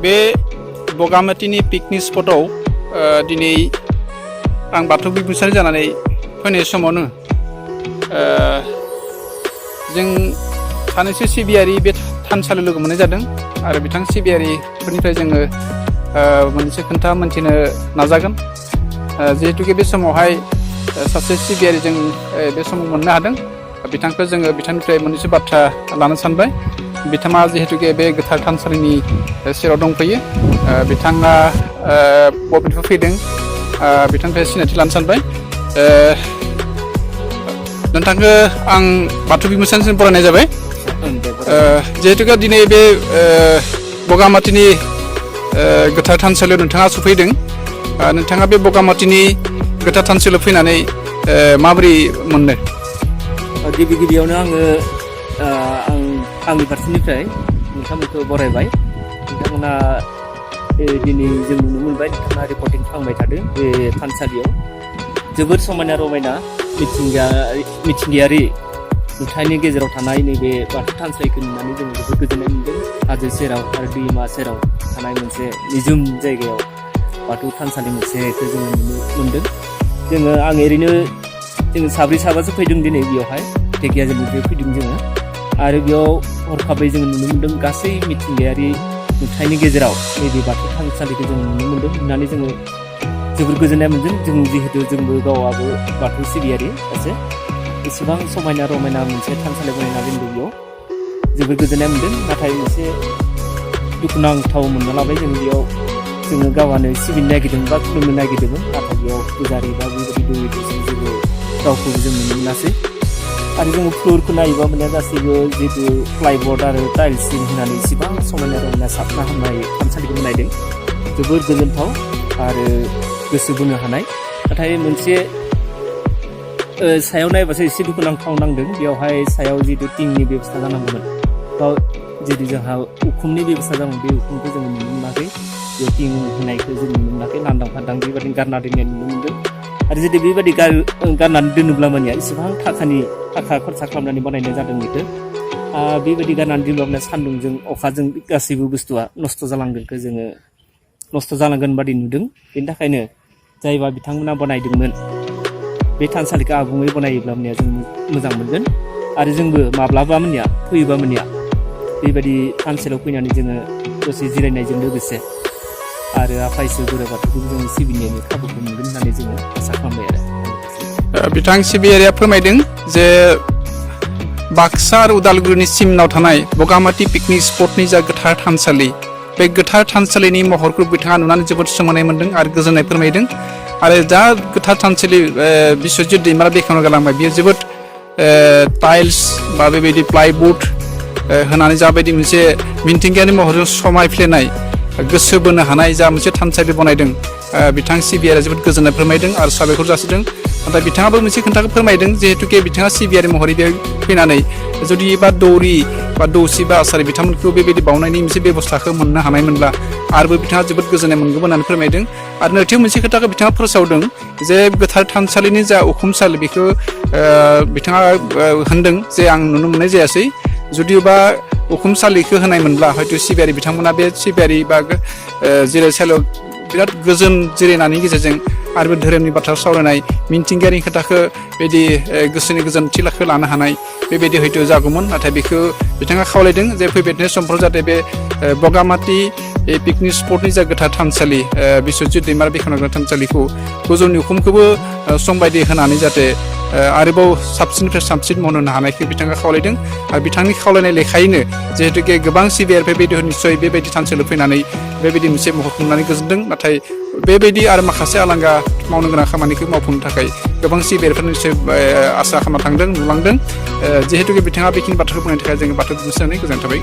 बे बगामातिनि पिकनिक स्पटआव दिनै आं बाथौ बिबुंसार जानानै फैनाय समावनो जों सानैसो सिबियारि बे थानसालियाव लोगो मोननाय जादों आरो बिथां सिबियारिफोरनिफ्राय जोङो मोनसे खोथा मोनथिनो नाजागोन जिहेतुके बे समावहाय सासे सिबियारि जों बे समाव मोननो हादों बिथांखौ जोङो बिथांनिफ्राय मोननैसो बाथ्रा लानो सानबाय बिथाङा जिहेतुके बे गोथार थानसालिनि सेराव दंफैयो बिथाङा बबेनिफ्राय फैदों बिथांनिफ्राय सिनायथि लानो सानबाय नोंथांखौ आं बाथौ बिबुंसारसिम बरायनाय जाबाय जिहेतुके दिनै बे बगामातिनि गोथार थानसालियाव नोंथाङा सफैदों नोंथाङा बे बगामातिनि गोथार थानसालियाव फैनानै माबोरै मोननो गिबि गिबियावनो आङो आंनि फारसेनिफ्राय नोंथांमोनखौ बरायबाय नोंथांमोना दिनै जों नुनो मोनबाय नोंथाङा रिपर्टिं खालामबाय थादों बे थानसालियाव जोबोद समायना रमायना मिथिंगायारि नुथायनि गेजेराव थानाय नैबे बाथौ थानसालिखौ नुनानै जों जोबोद गोजोननाय मोनदों हाजो सेराव आरो दैमा सेराव थानाय मोनसे निजोम जायगायाव बाथौ थानसालि मोनसेखौ जोङो नुनो मोनदों आं ओरैनो जोङो साब्रै साबासो फैदों दिनै बेयावहाय ढेकियाजुलिनिफ्राय फैदों जोङो आरो बेयाव हरखाबै जोङो नुनो मोनदों गासै मिथिंगायारि नुथायनि गेजेराव नैबे बाथौ थानसालिखौ जों नुनो मोनदों नुनानै जोङो जोबोर गोजोननाय मोनदों जों जिहेतु जोंबो गावआबो बाथौ सिबियारि सासे एसेबां समायना रमायना मोनसे थानसालि बनायना दोनदों बेयाव जोबोर गोजोननाय मोनदों नाथाय मोनसे दुखुनांथाव मोनना लाबाय जों बेयाव जोङो गावआनो सिबिनो नागिरदों बा खुलुमनो नागिरदोंमोन नाथाय बेयाव पुजारि बा बेबायदि दौरिफोरजों जेबो रावखौबो जों नुनो मोनासै आरो जोङो फ्लुरखौ नायोबा माने गासैबो जिहेतु प्लाइबर्ड आरो टाइल्सजों होनानै इसेबां समायना रमायना साबना हामनाय थानसालिखौ बनायदों जोबोर गोजोनथाव आरो गोसो बोनो हानाय नाथाय मोनसे सायाव नायबासो एसे दुखुनांथाव नांदों बेयावहाय सायाव जिहेतु टिंनि बेबस्था जानांगौमोन बा जिहेतु जोंहा उखुमनि बेबस्था जानांगौ बे उखुमखौ जोङो नुनो मोनाखै बेयाव टिं होनायखौ जों नुनो मोनाखै लांदां फादां बेबायदिनो गारना दोननाय नुनो मोनदों आरो जुदि बेबायदि गारनानै दोनोब्ला मानिया इसेबां थाखा खरसा खालामनानै बानायनाय जादों बेखौ बेबायदि गारनानै दोनोब्ला माने सान्दुंजों अखाजों गासैबो बुस्थुआ नस्थ' जालांगोनखौ जोङो नस्थ' जालांगोन बादि नुदों बेनि थाखायनो जायबा बिथांमोना बानायदोंमोन बे थानसालिखौ आबुङै बानायोब्ला मानिया जों मोजां मोनगोन आरो जोंबो माब्लाबा मानिया फैयोबा मानिया बेबायदि थानसालियाव फैनानै जोङो दसे जिरायनायजों लोगोसे आरो आफा इसोर बोराइ बाथौखौ जों सिबिनायनि खाबुखौ मोनगोन होननानै जोङो आसा खालामबाय आरो बिथां सिबियारिया फोरमायदों जे बाक्सा आरो उदालगुरिनि सिमनाव थानाय बगामाति पिकनिक स्पटनि जा गोथार थानसालि बे गोथार थानसालिनि महरखौ बिथाङा नुनानै जोबोद सोमोनाय मोन्दों आरो गोजोननाय फोरमायदों आरो दा गोथार थानसालि बिश्वजित दैमारा बेखेवना गालांबाय बेयो जोबोद टाइल्स बा बेबायदि प्लाइबुड होनानै जाबायदि मोनसे मिथिंगायारि महरजों समायफ्लेनाय गोसो बोनो हानाय जा मोनसे थानसालि बनायदों बिथां सिबियारिया जोबोद गोजोननाय फोरमायदों आरो साबायखर जासिदों नाथाय बिथाङाबो मोनसे खोथाखौ फोरमायदों जिहेतुके बिथाङा सिबियारि महरै बेयाव फैनानै जुदि बा दौरि बा दौसि बा आसारि बिथांमोनखौ बेबायदि बावनायनि मोनसे बेबस्थाखौ मोननो हानायमोनब्ला आरोबो बिथाङा जोबोद गोजोननाय मोनगौमोन होननानै फोरमायदों आरो नैथियाव मोनसे खोथाखौ बिथाङा फोसावदों जे गोथार थानसालिनि जा उखुमसालि बेखौ बिथाङा होनदों जे आं नुनो मोननाय जायासै जुदिबा उखुमसालिखौ होनाय मोनब्ला हयथ' सिबियारि बिथांमोना बे सिबियारि बा जिरायसालियाव बिराद गोजोन जिरायनायनि गेजेरजों आरो धोरोमनि बाथ्रा सावरायनाय मिथिंगायारि खोथाखौ बिदि गोसोनि गोजोनथिखौ लानो हानाय बेबायदि हयथ' जागौमोन नाथाय बेखौ बिथाङा खावलायदों जे फैबाय थानाय समफोराव जाहाथे बे बगामाति पिकनिक स्पटनि जा गोथार थानसालि बिश्वजित दैमारा बेखेवना थानसालिखौ गोजौनि उखुमखौबो समबायदि होनानै जाहाथे आरोबाव साबसिननिफ्राय साबसिन मावनो हानायखौ बिथाङा खावलायदों आरो बिथांनि खावलायनाय लेखायैनो जिहेतुके गोबां सिबियारिफोर बेबायदि निस्सय बेबायदि थानसालियाव फैनानै बेबायदि मोनसे महरखौ नुनानै गोजोनदों नाथाय बेबायदि आरो माखासे आलांगा मावनो गोनां खामानिखौ मावफुंनो थाखाय गोबां सिबियारिफोर निस्सय आसा खालामना थांदों नुलांदों जिहेतुके बिथाङा बेखिनि बाथ्राखौ बुंनायनि थाखाय जोङो बाथौ बिबुंसारनि गोजोननाय थाबाय